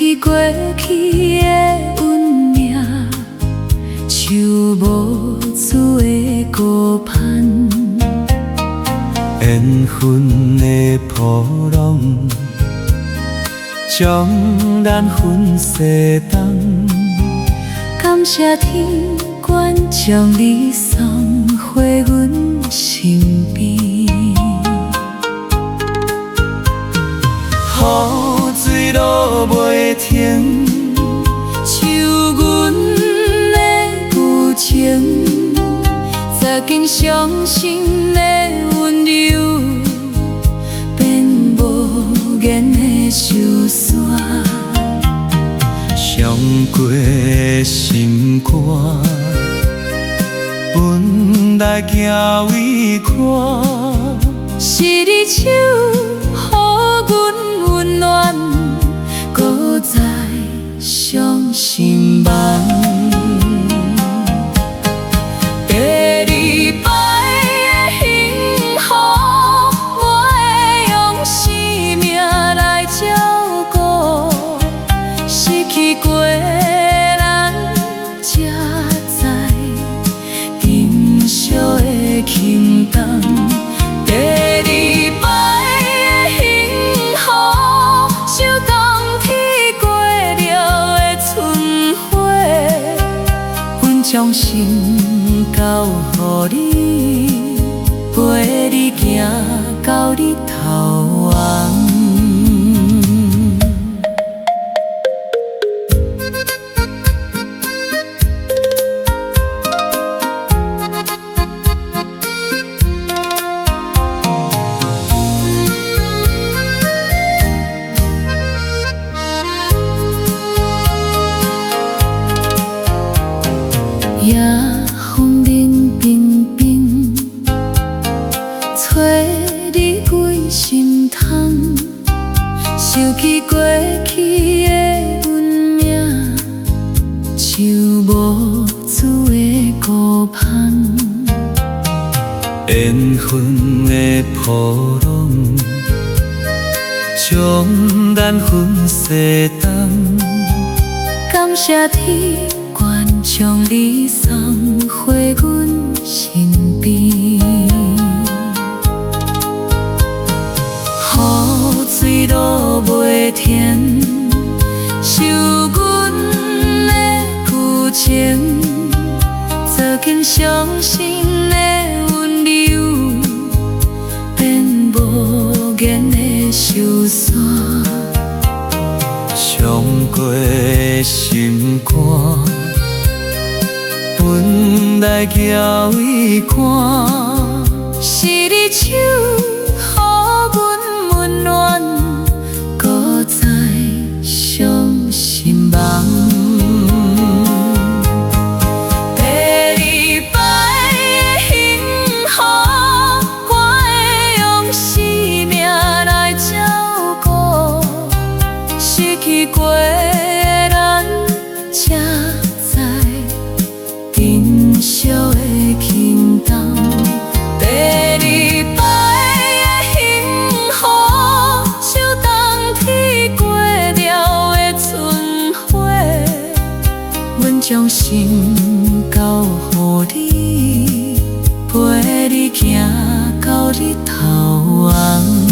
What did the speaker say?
去過去的運命，像無主的孤帆。緣分的波浪，將咱分西東。感謝天懸將你送回阮身邊。雨水落袂停，像阮的舊情，曾經相信的溫柔，變無言的壽山。傷過的心肝，本來行為寒。是你手予阮溫暖，閣再相信夢。第二擺的幸福，我會用生命來照顧。失去過的咱，才知珍惜的輕重。第二擺的幸福，像冬天過了的春花，阮將心交予你，陪你行到日頭紅。夜風冷冰冰，吹你規心窗。想起過去的運命，像無主的孤帆。緣分的波浪，將咱分西東。感謝天懸將你送回阮身邊。雨水落袂停，像阮的舊情，曾經相信的溫柔，變無言的壽山。傷過的心肝，本來行為寒。是你手予阮溫暖，閣再相信夢。第二擺的幸福，我會用生命來照顧。失去過的咱，才知珍惜的輕重。第二擺的幸福，像冬天過了的春花，阮將心交予你，陪你行到日頭紅。